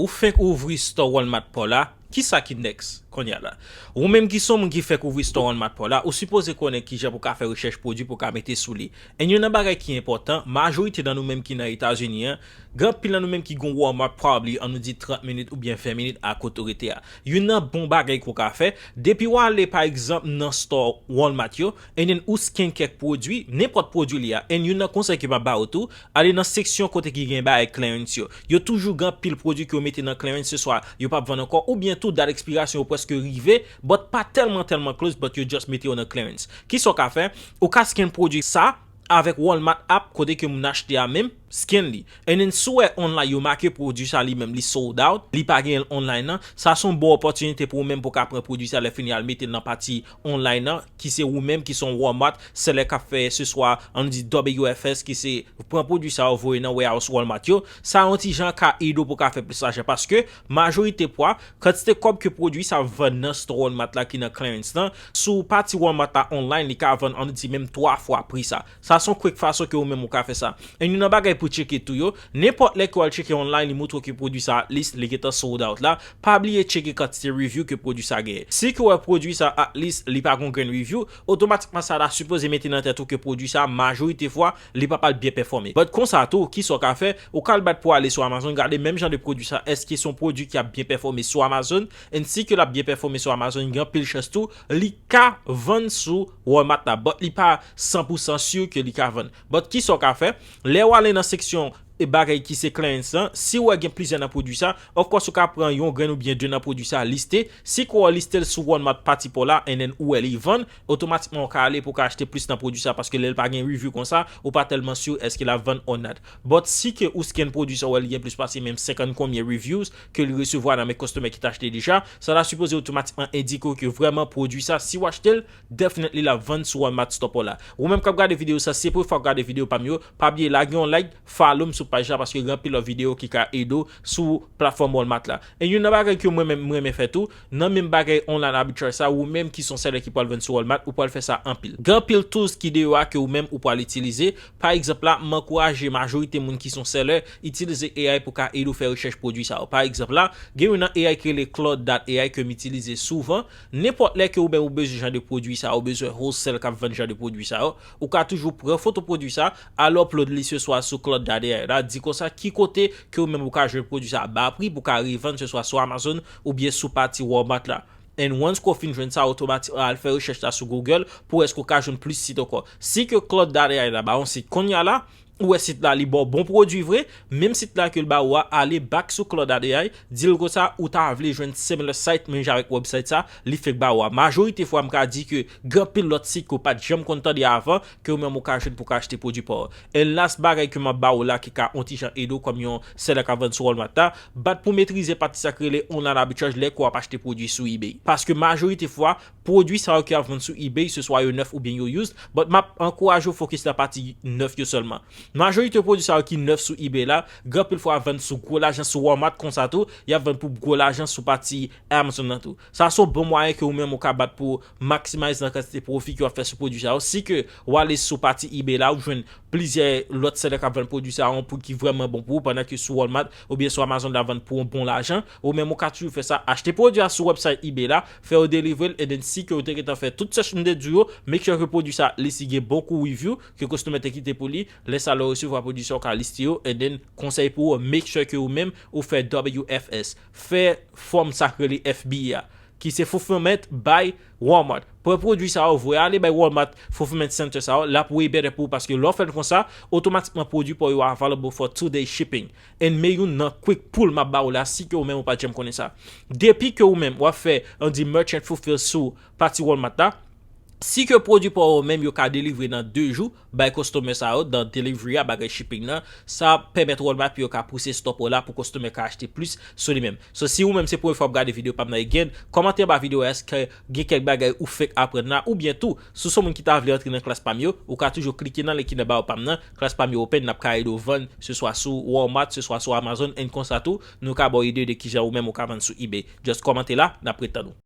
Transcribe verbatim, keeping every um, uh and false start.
Ou fenk ouvri store Walmart pa w la, kisa ki next kounye a la? Ou menm ki se yon moun ki fenk ouvri store Walmart pa w la, ou sipoze konnen kijan pou w ka fè rechèch pwodui pou w ka mete sou li. And youn nan bagay ki enpòtan, majorite nan nou menm ki nan Etazini an, gen anpil nan nou menm ki gon Walmart probably, ann nou di trant minit oubyen ven minit a kote w rete a. Youn nan bon bagay ke w ka fè, depi w ale pa egzanp nan store Walmart yo, and then ou scan kèk pwodui, nenpòt pwodui li a, and youn nan konsèy ke m ap ba w tou, ale nan seksyon kote ki gen bagay clearance yo. Yo toujou gen anpil pwodui ke yo mete nan clearance, se swa yo p ap vann ankò, oubyen tou dat ekspirasyon yo prèske rive, but pa tèlman, tèlman close, but yo just mete yo nan clearance. Kisa w ka fè? Ou ka scan pwodui sa avèk Walmart app kote ke moun achte a menm, scan li. And then si w wè online yo make pwodui sa li menm, li sold out, li pa genyen l online nan, sa se yon bon opòtinite pou ou menm pou w ka pran pwodui sa lè fini al mete l nan pati online nan, ki se ou menm ki se yon Walmart seller k ap fè se swa, ann di W F S, ki se pran pwodui sa yo voye nan warehouse Walmart yo, sa yon ti jan ka ede w pou w ka fè plis lajan paske majorite fwa, kantite kòb ke pwodui sa vann nan store Walmart la ki nan clearance lan, sou pati Walmart la online, li ka vann ann di menm twa fwa pri sa. Sa se yon quick fason ke ou menm ou ka fè sa. And youn nan bagay pou tcheke tou yo, nenpòt lè ke w al tcheke online, li montre w ke pwodui sa at least li gentan sold out la, pa bliye tcheke kantite review ke pwodui sa genyen. Si ke w wè pwodui sa at least li pa gon grenn review, otomatikman sa ta sipoze mete nan tèt ou ke pwodui sa majorite fwa li p ap al byen pèfòme. But konsa tou, kisa w ka fè? Ou ka al bat pou w ale sou Amazon, gade menm jan de pwodui sa, èske se yon pwodui ki ap byen pèfòme sou Amazon? And si ke l ap byen pèfòme sou Amazon, gen anpil chans tou li ka vann sou Walmart la, but li pa san pou san si ke li ka vann. But kisa w ka fè? Lè w ale nan seksyon e bagay ki se clearance lan, si w wè gen plizyè nan pwodui sa, of course ou ka pran yon grenn oubyen de nan pwodui sa, liste. Si ke w liste l sou Walmart pati pa w la, and then ou wè li vann, otomatikman ou ka ale pou w ka achte plis nan pwodui sa, paske lè l pa gen review konsa, ou pa tèlman si èske l ap vann or not. But si ke ou scan pwodui sa, ou wè li gen plis pase menm senkant konbyen reviews ke li resevwa nan men customer ki t achte deja, sa ta sipoze otomatikman endike w ke vrèman pwodui sa, si w achte l, definitely l ap vann sou Walmart store pa w la. Ou menm k ap gade videyo sa, si se premye fwa w gade videyo pa m yo, pa bliye lage yon like, follow m sou paj la, paske gen anpil lòt videyo ki ka ede w sou platfòm Walmart la. E youn nan bagay ke mwen menm m renmen fè tou, nan menm bagay online arbitrage sa, ou menm ki se yon seller ki pral vann sou Walmart, ou pral fè sa anpil. Gen anpil tools ki deyò a ke ou menm ou pral itilize. Pa egzanp la, m ankouraje majorite moun ki se yon seller itilize A I pou ka ede w fè rechèch pwodui sa yo. Pa egzanp la, gen youn nan A I ki rele Claude dot A I ke m itilize souvan. Nenpòt lè ke ou menm ou bezwen jan de pwodui sa, ou bezwen wholesale k ap vann jan de pwodui sa yo, ou ka toujou pran foto pwodui sa, al upload li se swa sou Claude dot A I la, di konsa ki kote ke ou menm ou ka jwenn pwodui sa a ba pri pou ka revann se swa sou Amazon oubyen sou pati Walmart la. And once ke w fin jwenn sa, otomatikman al fè rechèch la sou Google pou èske w ka jwenn plis sit ankò. Si ke Claude dot A I la ba yon sit kounye a la, ou wè sit la li ba w bon pwodui vre, menm sit la ke l ba ou a, ale back sou Claude dot A I, di l konsa ou ta vle jwenn similar site menm jan avèk website sa li fenk ba ou a. Majorite fwa m ka di ke gen anpil lòt sit ke w pa t janm konn tande avan ke ou menm ou ka jwenn pou w ka achte pwodui pa w. And last bagay ke m ap ba ou la ki ka yon ti jan ede w kòm yon seller k ap vann sou Walmart la, bat pou w metrize pati sa k rele online arbitrage lè ke w ap achte pwodui sou eBay. Paske majorite fwa, pwodui sa yo ki ap vann sou eBay, se swa yo nèf oubyen yo used, but m ap ankouraje w fokis nan pati nèf yo sèlman. Majorite pwodui sa yo ki nèf sou eBay la, gen anpil fwa vann sou gwo lajan sou Walmart konsa tou, y ap vann pou gwo lajan sou pati Amazon nan tou. Sa se yon bon mwayen ke ou menm ou ka bat pou w maximize nan kantite pwofi ke w ap fè sou pwodui sa yo. Si ke w ale sou pati eBay la, ou jwenn plizyè lòt seller k ap vann pwodui sa a yon pri ki vrèman bon pou ou, pandan ke sou Walmart oubyen sou Amazon l ap vann pou yon bon lajan. Ou menm ou ka toujou fè sa, achte pwodui a sou website eBay la, fè yo delivre l, and then si ke ou te gentan fè tout search m te di w yo, make sure ke pwodui sa list, li gen bon kou review ke customer te kite pou li. Lè sa lè w resevwa pwodui sa, ou ka liste yo, and then konsèy pou ou, make sure ke ou menm ou fè W F S, fè fòm sa k rele F B A, ki se Fulfillment by Walmart. Pran pwodui sa yo, voye ale bay Walmart Fulfillment Center sa yo, l ap way better pou ou, paske lè w fè l konsa, otomatikman pwodui pa w yo available for two day shipping. And men youn nan quick pull m ap ba ou la, si ke ou menm ou pa t janm konnen sa. Depi ke ou menm w ap fè, ann di, merchant fulfill sou pati Walmart la, si ke pwodui pa w yo menm yo ka delivre nan de jou, bay customer sa yo, dan delivery a, bagay shipping nan, sa ap pèmèt Walmart pou yo ka pouse stock ou la pou customer ka achte plis sou li menm. So, si ou menm se premye fwa w ap gade videyo pa m nan again, kòmante anba videyo a, èske gen kèk bagay ou fenk aprann la, oubyen tou, si w se yon moun ki ta vle antre nan klas pa m yo, ou ka toujou klike nan link ki nan bio pa m nan, klas pa m yo open, n ap ka ede w vann, se swa sou Walmart, se swa sou Amazon, and konsa tou, nou ka ba w ide de kijan ou menm ou ka vann sou eBay. Just kòmante la, n ap ret tann ou.